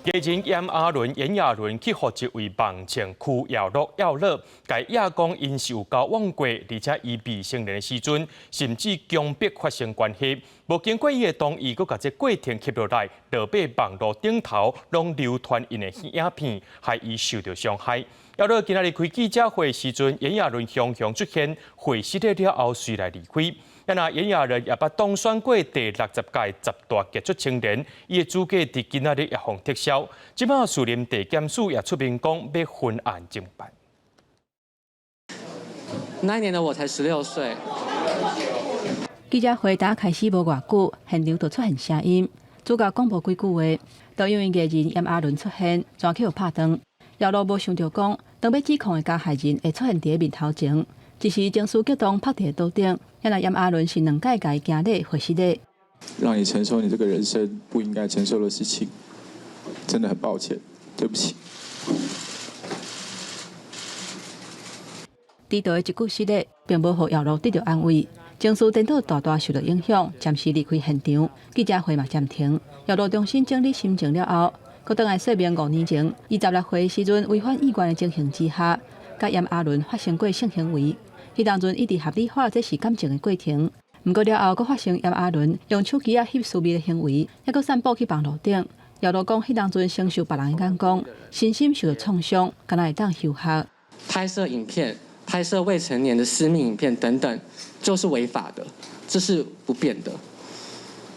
藝人炎亞綸、炎亞綸去予一位網紅區耀樂耀樂，共揶講𪜶是有交往過，而且伊未成年的時陣，甚至強迫發生關係。無經過伊的同意，閣共這過程翕落來，落尾網路頂頭攏流傳𪜶的影片，害伊受著傷害。耀樂今仔日開記者會時陣，炎亞綸雄雄出現，會失禮了後隨來離開。啊若炎亞綸也捌當選過第60屆十大傑出青年，伊的資格佇今仔日也予撤銷。這擺士林地檢署也出面講，欲分案偵辦。那一年的我才16歲。記者會才開始無偌久，現場就出現聲音，主角講無幾句話，都因為藝人炎亞綸出現，全去予拍斷。耀樂無想著講，當欲指控的加害人會出現佇面頭前，一時情緒激動，趴佇桌頂。原來炎亞綸是兩擺共伊行禮回失禮。讓你承受你這個人生不應該承受的事情，真的很抱歉，對不起。低調的一句失禮，並無予耀樂得著安慰，情緒顛倒大大受著影響，暫時離開現場。記者會嘛暫停。耀樂重新整理心情了後，閣轉來說明5年前，伊16歲時陣違反意願的情形之下，佮炎亞綸發生過性行為。彼當陣一直合理化這是感情的過程，毋過了後閣發生炎亞綸用手機仔翕私密的行為，猶閣散布去網路頂。耀樂講，彼當陣承受別人的眼光，身心受著創傷，敢若會當休學。拍攝影片、拍攝未成年的私密影片等等，就是違法的，這是不變的。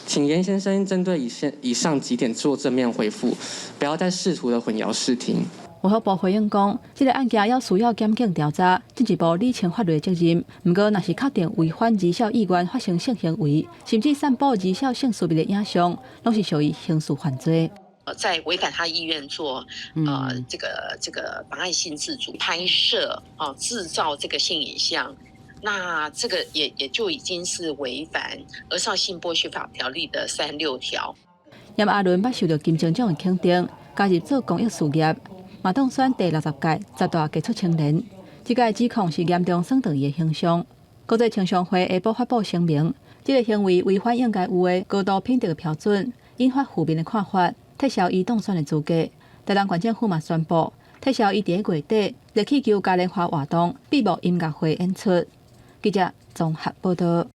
請嚴先生針對以上幾點做正面回覆，不要再試圖的混淆視聽。衛福部回應講，這個案件猶需要檢警調查，進一步理清法律責任。毋過，若是確定違反兒少意願發生性行為，甚至散布兒少性私密的影像，攏是屬於刑事犯罪。在違反他意願做，這個妨礙性自主拍攝，哦，製造這個性影像，那這個也就已經是違反《兒少性剝削法條例》的36條。炎亞綸捌受著金鐘獎的肯定，加入做公益事業。嘛當選第60屆十大傑出青年，這個指控是嚴重損害伊的形象。國際青商會下晡發布聲明，這個行為違反應該有的高度品德的標準，引發負面的看法，撤銷伊當選的資格。台南縣政府嘛宣布撤銷伊佇月底熱氣球嘉年華活動閉幕音樂會演出。記者綜合報導。